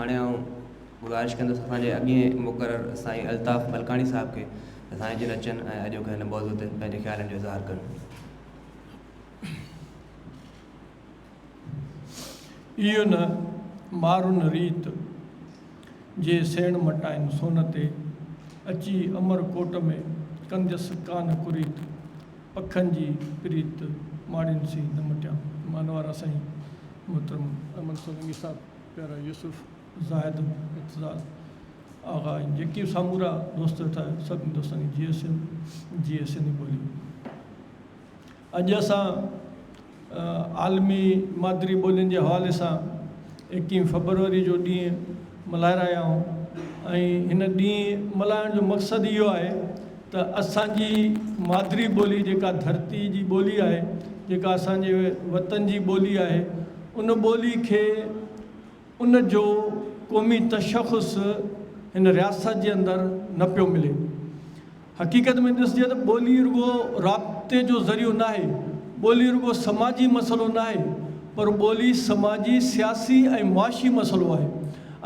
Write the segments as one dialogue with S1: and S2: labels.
S1: هاڻي آئون گذارش ڪندس اسان جي اڳئين مقرر سائين الطاف ملڪاڻي صاحب کي ته سائين جن اچن ۽ اڄوڪي هن موضوع تي پنهنجي خيالن جو اظهار ڪن.
S2: ايء نه مارن ريت، جي سيڻ مٽائن سون تي، اچي امر ڪوٽ ۾، ڪنديس ڪانه ڪريت، پکن جي پريت، ماڙين سين نه مٽيان. مانوارا سائين محترم احمد سولنگي صاحب. پيارا يوسف، زاهد، اعتزاز آغا ۽ جيڪي به سامورا دوست ويٺا آهيو سڀني دوستن کي جيئي سنڌ جيئي سنڌي ٻولي. اڄ اسان عالمي مادري ٻولين جي حوالي سان ايڪيهين فبروري جو ڏينهن ملهائي رهيا آهيون ۽ هن ڏينهن ملهائڻ جو مقصد اهو آهي ته اسان جي مادري ٻولي جيڪا ڌرتي جي ٻولي آهي جيڪا اسان جي وطن جي ٻولي آهي ان ٻولي کي ان جو قومي تشخص هن رياست جي اندر نه پيو ملي. حقيقت ۾ ڏسجي ته ٻولي رڳو رابطي جو ذريعو ناهي، ٻولي رڳو سماجي مسئلو ناهي پر ٻولي سماجي، سياسي ۽ معاشي مسئلو آهي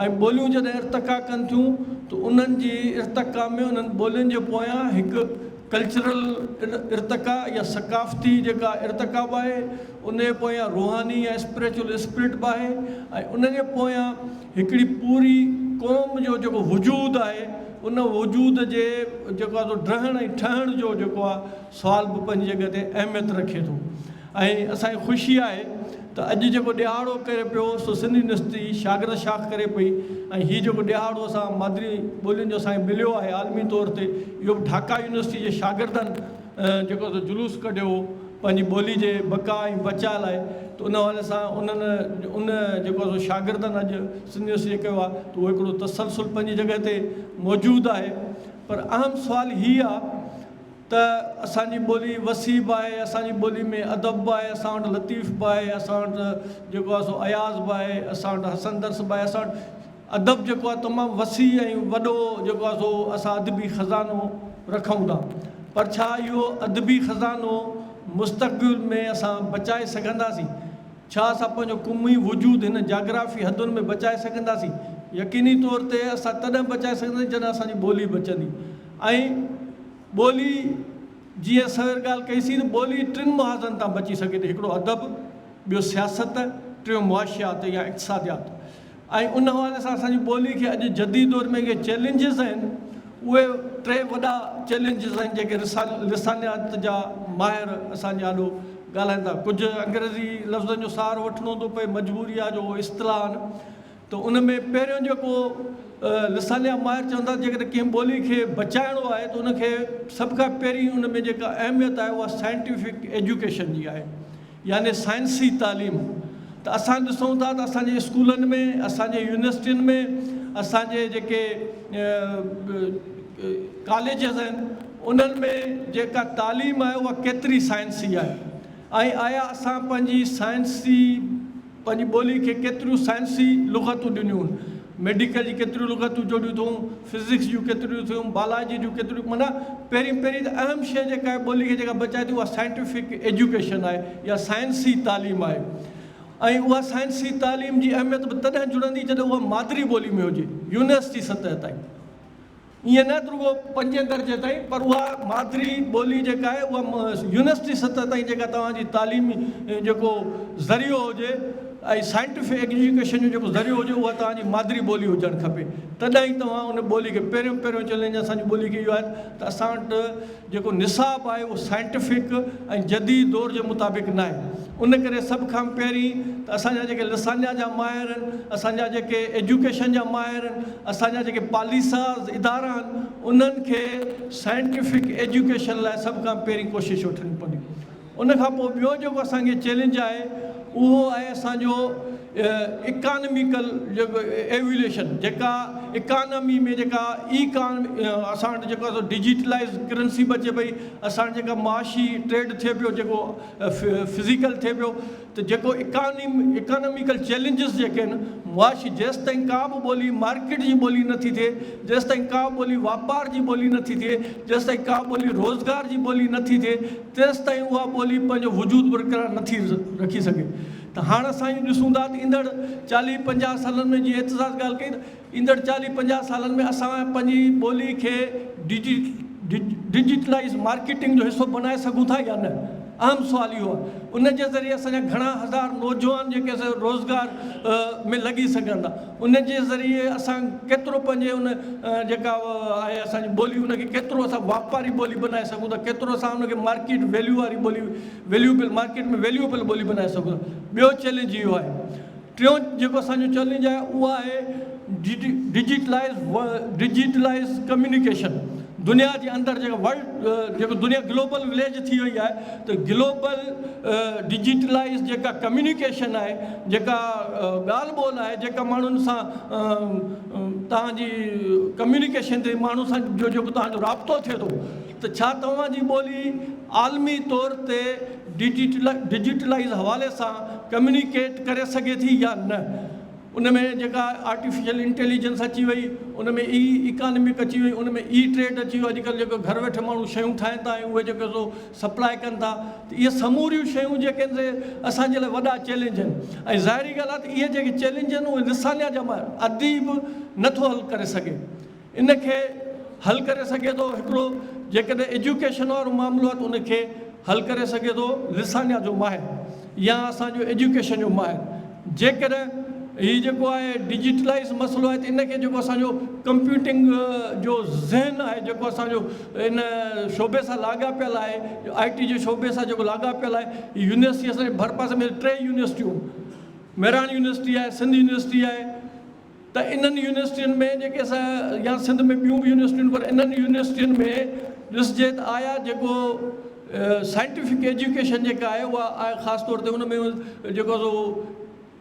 S2: ۽ ٻوليون جڏهن ارتقا ڪن ٿيون ته انهن جي ارتقا ۾ انهن ٻولين جي پويان هڪ ڪلچرل ارتقا يا ثقافتي جيڪا ارتقا به آهي ان جي پويان روحاني يا اسپريچوئل اسپرٽ به آهي ۽ ان جي پويان هڪڙي پوري قوم جو جيڪو وجود آهي ان وجود جي جيڪو آهي سو ڊهڻ ۽ ٺهڻ جو جيڪو آهي سوال به پنهنجي جڳهه تي اهميت رکي ٿو ۽ اسان کي خوشي آهي ته اڄ جيڪو ڏهاڙو ڪري پيو سو سنڌ يونيورسٽي شاگرد شاخ ڪري پئي ۽ هي جيڪو ڏهاڙو اسان مادري ٻولين جو اسان کي مليو آهي عالمي طور تي اهو به ڍاڪا يونيورسٽي جي شاگردن جيڪو سو جلوس ڪڍيو هو پنهنجي ٻولي جي بقا ۽ بچاء لاء ته ان حوالي سان انهن ان جيڪو سو شاگردن اڄ سنڌ يونيورسٽي ڪيو آهي ته اهو هڪڙو تسلسل پنهنجي جڳهه تي موجود آهي پر اهم سوال هي آهي ته اسان جي ٻولي وسيع به آهي، اسان جي ٻولي ۾ ادب به آهي، اسان وٽ لطيف به آهي، اسان وٽ جيڪو آهي سو اياز به آهي، اسان وٽ حسن درس به آهي، اسان وٽ ادب جيڪو آهي تمام وسيع ۽ وڏو جيڪو آهي سو اسان ادبي خزانو رکون ٿا پر ڇا اهو ادبي خزانو مستقبل ۾ اسان بچائي سگهنداسين؟ ڇا اسان پنهنجو قومي وجود هن جاگرافي حدن ۾ بچائي سگهنداسين؟ يقيني طور تي اسان تڏهن بچائي سگهنداسين جڏهن اسان جي ٻولي بچندي ۽ ٻولي جيئن سوير ڳالهه ڪئي سين ته ٻولي ٽن محاذن تان بچي سگهي ٿي هڪڙو ادب، ٻيو سياست، ٽيون معاشيات يا اقتصاديات ۽ ان حوالي سان اسان جي ٻولي کي اڄ جديد دور ۾ جيڪي چئلينجز آهن اهي ٽي وڏا چئلينجز آهن جيڪي لسانيات جا ماهر اسان جي آڏو ڳالهائن ٿا ڪجهه انگريزي لفظن جو سهارو وٺڻو ٿو پئي مجبوري آهي جو اهي اصطلاح آهن ته ان ۾ پهريون جيڪو لسانيات ماهر چون ٿا جيڪڏهن ڪنهن ٻولي کي بچائڻو آهي ته ان کي سڀ کان پهرين ان ۾ جيڪا اهميت آهي اها سائنٽيفڪ ايجوڪيشن جي آهي يعني سائنسي تعليم ته اسان ڏسون ٿا ته اسان جي اسڪولن ۾ اسان جي يونيورسٽين ۾ اسان جي جيڪي ڪاليجز آهن انهن ۾ جيڪا تعليم آهي اها ڪيتري سائنسي آهي ۽ آيا اسان پنهنجي سائنسي پنهنجي ٻولي کي ڪيتريون سائنسي لغتون ڏنيون هن، ميڊيڪل جي ڪيتريون لغتون جوڙيون اٿئون، فزڪس جون ڪيتريون اٿيون، بالاجي جون ڪيتريون معنيٰ پهرين پهرين ته اهم شيء جيڪا آهي ٻولي کي جيڪا بچائي ٿي اها سائنٽيفڪ ايجوڪيشن آهي يا سائنسي تعليم آهي ۽ اها سائنسي تعليم جي اهميت به تڏهن جڙندي جڏهن اها مادري ٻولي ۾ هجي يونيورسٽي سطح تائين. ائين نه ته رڳو پنجين درجي تائين پر اها مادري ٻولي جيڪا آهي اها يونيورسٽي سطح تائين جيڪا توهان جي تعليمي جيڪو ذريعو هجي ۽ سائنٽيفڪ ايجوڪيشن جو جيڪو ذريعو هجي اها توهان جي مادري ٻولي هجڻ کپي تڏهن ئي توهان ان ٻولي کي پهريون پهريون چئلينج اسان جي ٻولي کي اهو آهي ته اسان وٽ جيڪو نصاب آهي اهو سائنٽيفڪ ۽ جديد دور جي مطابق ناهي ان ڪري سڀ کان پهرين ته اسان جا جيڪي لسانيات جا ماهر آهن اسان جا جيڪي ايجوڪيشن جا ماهر آهن اسان جا جيڪي پاليساز ادارا آهن انهن کي سائنٽيفڪ ايجوڪيشن لاء سڀ کان پهرين ڪوشش وٺڻي پوندي ان کان پوء ٻيو جيڪو اسان کي چئلينج آهي اهو آهي اسان جو اڪانميڪل جيڪو ايويليشن جيڪا اڪانمي ۾ جيڪا اي ڪان اسان وٽ جيڪو ڊجيٽلائز ڪرنسي به اچي پئي اسان وٽ جيڪا معاشي ٽريڊ ٿئي پيو جيڪو فزيڪل ٿئي پيو ته جيڪو اڪاناميڪل چئلينجز جيڪي آهن معاشي جيستائين ڪا به ٻولي مارڪيٽ جي ٻولي نه ٿي ٿئي جيستائين ڪا به ٻولي واپار جي ٻولي نه ٿي ٿئي جيستائين ڪا به ٻولي روزگار جي ٻولي نه ٿي ٿئي تيستائين اها ٻولي پنهنجو وجود برقرار نه ٿي رکي سگهي. ته هاڻ اسان اهو ڏسون ٿا ته ايندڙ چاليهه پنجاهه سالن ۾ جيئن اعتزاز ڳالهه ڪئي ته ايندڙ چاليهه پنجاهه سالن ۾ اسان پنهنجي ٻولي کي ڊجيٽلائيز مارڪيٽنگ جو حصو بنائي سگهون ٿا يا نه؟ اهم سوال اهو آهي. ان جي ذريعي اسان جا گهڻا هزار نوجوان جيڪي سي روزگار ۾ لڳي سگهن ٿا. ان جي ذريعي اسان ڪيترو پنهنجي ان جيڪا آهي اسان جي ٻولي ان کي ڪيترو اسان واپاري ٻولي بنائي سگهون ٿا، ڪيترو اسان ان کي مارڪيٽ ويليو واري ٻولي ويليوبل مارڪيٽ ۾ ويليوبل ٻولي بنائي سگهون ٿا. ٻيو چئلينج اهو آهي. ٽيون جيڪو اسان جو چئلينج آهي اهو آهي ڊجيٽلائيز ڊجيٽلائيز ڪميونيڪيشن دنيا جي اندر جيڪا ورلڊ جيڪو دنيا گلوبل وليج ٿي وئي آهي ته گلوبل ڊجيٽلائيز جيڪا ڪميونيڪيشن آهي جيڪا ڳالهه ٻولهه آهي جيڪا ماڻهن سان توهان جي ڪميونيڪيشن ٿئي ماڻهن سان جو جيڪو توهان جو رابطو ٿئي ٿو ته ڇا توهان جي ٻولي عالمي طور تي ڊجيٽلائيز حوالي سان ڪميونيڪيٽ ڪري سگهي ٿي يا نه؟ ان ۾ جيڪا آرٽيفيشل انٽيليجنس اچي وئي، ان ۾ اي اڪانمڪ اچي وئي، ان ۾ اي ٽريڊ اچي ويو، اڄڪلهه جيڪو گهر ويٺي ماڻهو شيون ٺاهين ٿا ۽ اهي جيڪو سو سپلاء ڪن ٿا ته اهي سموريون شيون جيڪي آهن سي اسان جي لاء وڏا چئلينج آهن ۽ ظاهري ڳالهه آهي ته اهي جيڪي چئلينج آهن اهي لسانيات جا ماهر اديب نٿو حل ڪري سگهي. ان کي حل ڪري سگهي ٿو هڪڙو جيڪڏهن ايجوڪيشن وارو معاملو آهي ته ان کي حل ڪري سگهي ٿو لسانيات جو ماهر يا اسان جو ايجوڪيشن جو ماهر جيڪڏهن هي جيڪو آهي ڊجيٽلائيز مسئلو آهي ته ان کي جيڪو اسان جو ڪمپيوٽنگ جو ذهن آهي جيڪو اسان جو ان شعبي سان لاڳاپيل آهي آئي ٽي جي شعبي سان جيڪو لاڳاپيل آهي يونيورسٽي اسان جي ڀرپاسي ۾ ٽي يونيورسٽيون مهراڻ يونيورسٽي آهي سنڌ يونيورسٽي آهي ته انهن يونيورسٽين ۾ جيڪي اسان يا سنڌ ۾ ٻيون به يونيورسٽيون پر انهن يونيورسٽين ۾ ڏسجي ته آيا جيڪو سائنٽيفڪ ايجوڪيشن جيڪا آهي اها آهي خاص طور تي ان ۾ جيڪو سو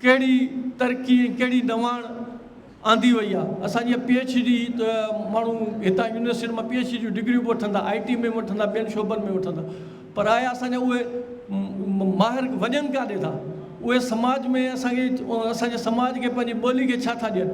S2: ڪهڙي ترقي ۽ ڪهڙي نواڻ آندي وئي آهي اسان جي پي ايڇ ڊي ته ماڻهو هتان يونيورسٽين مان پي ايڇ ڊي جون ڊگريون به وٺندا آء ٽي ۾ وٺندا ٻين شعبن ۾ وٺندا پر آيا اسان جا اهي ماهر وڃن ڪاڏي ٿا؟ اهي سماج ۾ اسان کي اسان جي سماج کي پنهنجي ٻولي کي ڇا ٿا ڏين؟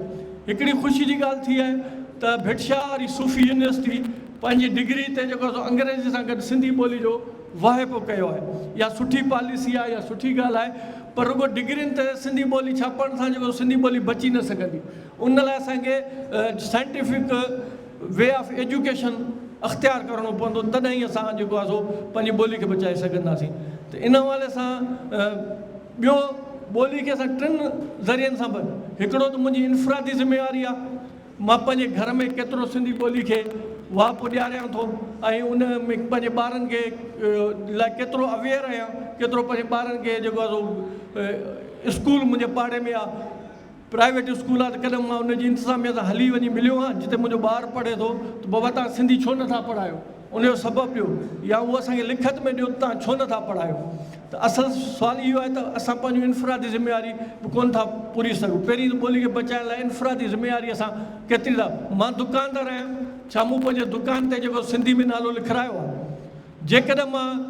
S2: هڪڙي خوشي جي ڳالهه ٿي آهي ته ڀٽ شاهه واري صوفي يونيورسٽي پنهنجي ڊگري تي جيڪو آهي سو انگريزي سان گڏ سنڌي ٻولي جو واهپو ڪيو آهي. اها سٺي پاليسي آهي اها سٺي ڳالهه آهي پر رڳو ڊگرين تي سنڌي ٻولي ڇاپڻ سان جيڪو سنڌي ٻولي بچي نه سگهندي. ان لاء اسان کي سائنٽيفڪ وي آف ايجوڪيشن اختيار ڪرڻو پوندو تڏهن ئي اسان جيڪو آهي سو پنهنجي ٻولي کي بچائي سگهنداسين ته ان حوالي سان ٻيو ٻولي کي اسان ٽن ذريعن سان به هڪڙو ته منهنجي انفرادي ذميواري آهي مان پنهنجي گهر ۾ ڪيترو سنڌي ٻولي کي واهپو ڏياريان ٿو ۽ ان ۾ پنهنجي ٻارن کي لاء ڪيترو اويئر آهيان ڪيترو پنهنجي ٻارن کي جيڪو آهي سو اسڪول منهنجي پاڙي ۾ آهي پرائيويٽ اسڪول آ ته ڪڏهن مان ان جي انتظاميه سان هلي وڃي مليو هان جتي منهنجو ٻار پڙهي ٿو ته بابا توهان سنڌي ڇو نٿا پڙهايو ان جو سبب ڏيو يا اهو اسان کي لکت ۾ ڏيو ته توهان ڇو نٿا پڙهايو ته اصل سوال اهو آهي ته اسان پنهنجون انفرادي ذميواري به ڪونه ٿا پوري سگهون پهرين ته ٻولي کي بچائڻ لاء انفرادي ذميواري اسان ڪيتري ٿا مان دڪاندار آهيان ڇا مون پنهنجي دڪان تي جيڪو سنڌي ۾ نالو لکرايو آهي جيڪڏهن مان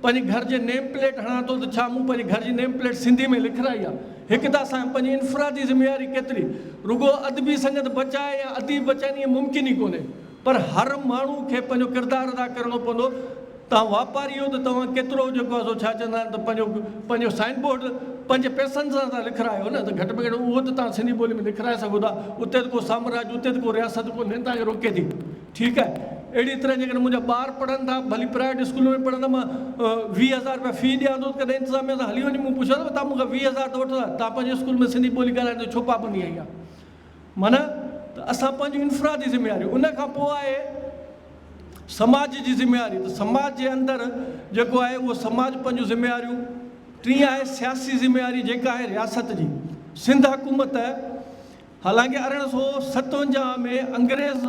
S2: پنهنجي گهر جي نيم پليٽ هڻان ٿو ته ڇا مون پنهنجي گهر جي نيم پليٽ سنڌي ۾ لکرائي آهي؟ هڪ ته اسان پنهنجي انفرادي ذميواري ڪيتري؟ رڳو ادبي سنگت بچائي يا اديب بچائين ائين ممڪن ئي ڪونهي پر هر ماڻهو کي پنهنجو ڪردار ادا ڪرڻو پوندو. توهان واپاري آهيو ته توهان ڪيترو جيڪو آهي سو ڇا چوندا آهن ته پنهنجو پنهنجو سائن بورڊ پنهنجي پئسن سان ٿا لکرايو نه ته گهٽ ۾ گهٽ اهو ته توهان سنڌي ٻولي ۾ لکرائي سگهو ٿا اتي ته ڪو سامراج اتي ته ڪو رياست ڪونهي توهان کي روڪي ٿي. ٺيڪ آهي اهڙي طرح جيڪڏهن منهنجا ٻار پڙهن ٿا ڀلي پرائيويٽ اسڪول ۾ پڙهن ٿا مان 20 هزار رپيا في ڏيان ٿو ته ڪڏهن انتظاميا سان هلي وڃي مون پڇيو ته توهان مون کان 20 هزار ته وٺو ٿا توهان پنهنجي اسڪول ۾ سنڌي ٻولي ڳالهائڻ تي ڇو پابندي هنئي آهي معنيٰ ته اسان پنهنجون انفرادي ذميواريون ان کان پوء آهي سماج جي ذميواري ته سماج جي اندر جيڪو آهي اهو سماج پنهنجون ذميواريون ٽين آهي سياسي ذميواري جيڪا آهي رياست جي سنڌ حڪومت حالانڪه 1857 ۾ انگريز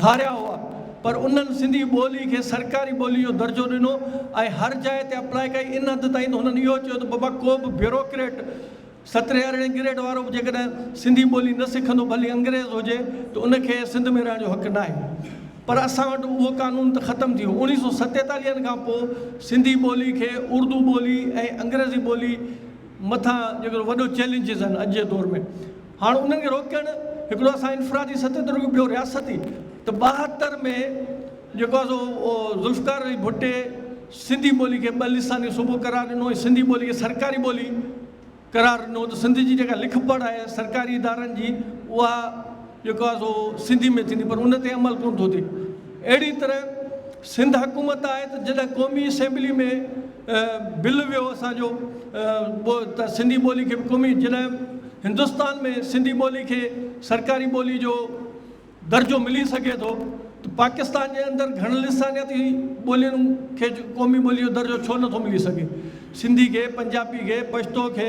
S2: ڌاريا هئا پر انهن سنڌي ٻولي کي سرڪاري ٻولي جو درجو ڏنو ۽ هر جاء تي اپلاء ڪئي ان حد تائين ته هنن اهو چيو ته بابا ڪو به بيوروڪريٽ سترهين ارڙهين گريڊ وارو به جيڪڏهن سنڌي ٻولي نه سکندو ڀلي انگريز هجي ته ان کي سنڌ ۾ رهڻ جو حق ناهي پر اسان وٽ اهو قانون ته ختم ٿي ويو اوڻيهه سو ستيتاليهن کان پوء سنڌي ٻولي کي اردو ٻولي ۽ انگريزي ٻولي مٿان جيڪو وڏو چئلينجز آهن اڄ جي دور ۾ هاڻ انهن کي روڪڻ هڪڙو اسان انفرادي سطح تي روڪيو ٻيو رياستي ته 72 ۾ جيڪو آهي سو ذوالفقار علي ڀٽي سنڌي ٻولي کي ٻه لساني صوبو قرار ڏنو ۽ سنڌي ٻولي کي سرڪاري ٻولي قرار ڏنو ته سنڌ جي جيڪا لک پڙهه آهي سرڪاري ادارن جي اها جيڪو آهي سو سنڌي ۾ ٿيندي پر ان تي عمل ڪونه ٿو ٿئي. اهڙي طرح سنڌ حڪومت آهي ته جڏهن قومي اسيمبلي ۾ بل ويو اسان جو ته سنڌي ٻولي کي به قومي جڏهن هندستان ۾ سنڌي ٻولي کي سرڪاري ٻولي جو درجو ملي سگهي ٿو ته پاڪستان جي اندر گهڻ لسانياتي ٻولين کي قومي ٻولي جو درجو ڇو نٿو ملي سگهي؟ سنڌي کي، پنجابي کي، پشتو کي،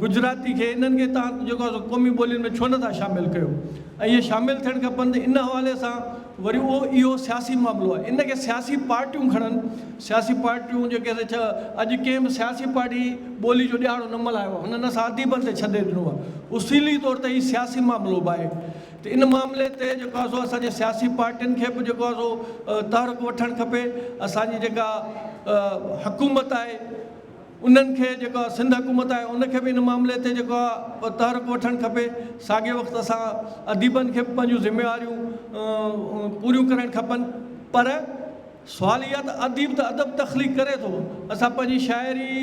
S2: گجراتي کي انهن کي توهان جيڪو آهي سو قومي ٻولين ۾ ڇو نٿا شامل ڪيو ۽ اهي شامل ٿيڻ کپن ته ان حوالي سان وري اهو اهو سياسي معاملو آهي ان کي سياسي پارٽيون کڻن سياسي پارٽيون جيڪي اڄ ڪنهن به سياسي پارٽي ٻولي جو ڏهاڙو نه ملهايو آهي هنن اسان اديبن تي ڇڏي ڏنو آهي اصولي طور تي هي سياسي معاملو به آهي ته ان معاملي تي جيڪو آهي سو اسان جي سياسي پارٽين کي به جيڪو آهي سو تحرڪ وٺڻ کپي اسان جي جيڪا حڪومت آهي انهن کي جيڪا سنڌ حڪومت آهي ان کي به ان معاملي تي جيڪو آهي تحرڪ وٺڻ کپي ساڳئي وقت اسان اديبن کي به پنهنجون ذميواريون پوريون ڪرڻ کپن پر سوال اها ته اديب ته ادب تخليق ڪري ٿو اسان پنهنجي شاعري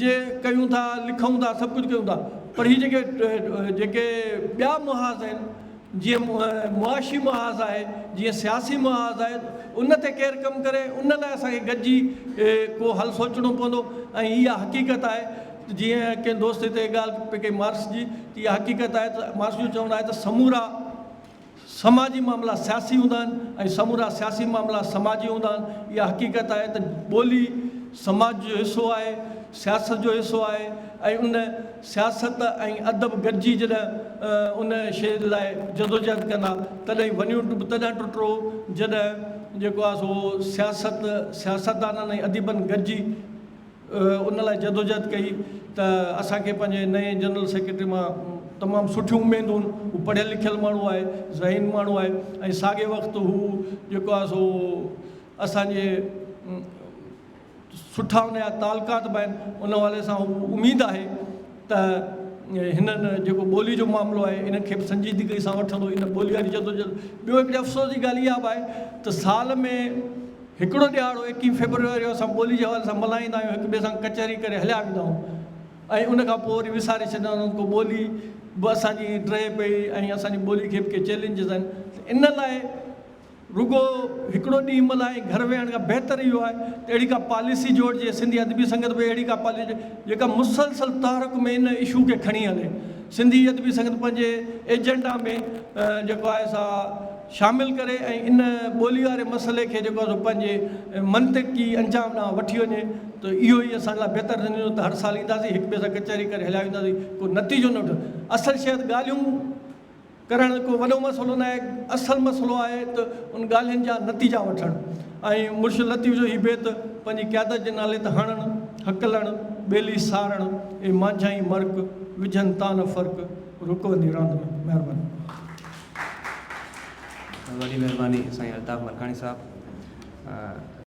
S2: جي ڪيون ٿا لکون ٿا سڀ ڪجهه ڪيون ٿا پر هي جيڪي جيڪي ٻيا محاذ آهن جيئن معاشي محاذ آهي، جيئن سياسي محاذ آهي، ان تي ڪير ڪم ڪري، ان لاء اسان کي گڏجي ڪو حل سوچڻو پوندو ۽ اها حقيقت آهي ته جيئن ڪنهن دوست هتي ڳالهه پئي ڪئي مارڪس جي ته اها حقيقت آهي ته مارڪس جو چوڻ آهي ته سمورا سماجي معاملا سياسي هوندا آهن ۽ سمورا سياسي معاملا سماجي هوندا آهن. اها حقيقت آهي ته ٻولي سماج جو حصو آهي، سياست جو حصو آهي ۽ ان سياست ۽ ادب گڏجي جڏهن ان شيء لاء جدوجهد ڪندا تڏهن ونيونٽ به تڏهن ٽٽرو جڏهن جيڪو آهي سو سياست سياستدانن ۽ اديبن گڏجي ان لاء جدوجهد ڪئي ته اسان کي پنهنجي نئين جنرل سيڪريٽري مان تمام سٺيون اميدون هو پڙهيل لکيل ماڻهو آهي ذهين ماڻهو آهي ۽ ساڳئي وقت هو جيڪو آهي سو اسان جي سٺا ان جا تعلقات به آهن ان حوالي سان هو اميد آهي ته هنن جيڪو ٻولي جو معاملو آهي ان کي به سنجيدگي سان وٺندو ان ٻولي واري جدوجهد ٻيو هڪڙي افسوس جي ڳالهه اها به آهي ته سال ۾ هڪڙو ڏهاڙو ايڪيهه فيبروري اسان ٻولي جي حوالي سان ملهائيندا آهيون هڪ ٻئي سان ڪچهري ڪري هليا ويندا آهيون ۽ ان کان پوء وري وساري ڇڏيندا آهيون ڪو ٻولي به اسان جي ڊهي پئي ۽ اسان جي ٻولي کي به ڪي چئلينجز آهن ته ان لاء رڳو هڪڙو ڏينهن ملهائي گهر ويهڻ کان بهتر اهو آهي ته اهڙي ڪا پاليسي جوڙجي سنڌي ادبي سنگت به اهڙي ڪا پاليسي جيڪا مسلسل تحرڪ ۾ ان اشو کي کڻي هلي سنڌي ادبي سنگت پنهنجي ايجنڊا ۾ جيڪو آهي سا شامل ڪري ۽ ان ٻولي واري مسئلي کي جيڪو آهي سو پنهنجي منطقي انجام ڏانهن وٺي وڃي ته اهو ئي اسان لاء بهتر ٿيندو ته هر سال اينداسين هڪ ٻئي سان ڪچهري ڪري هليا وينداسين ڪو نتيجو نه وٺندو اصل شيء ته ڳالهيون ڪرڻ ڪو وڏو مسئلو نه آهي اصل مسئلو آهي ته ان ڳالهين جا نتيجا وٺڻ ۽ مرشد لطيف جو هي بيت پنهنجي قيادت جي نالي ته هڻڻ، هڪلڻ، ٻيلي سارڻ، اي مانجهائين مرڪ، وجهن تان نه فرق، رڪوندي راند ۾. مهرباني.
S1: وڏي مهرباني سائين الطاف ملڪاڻي صاحب.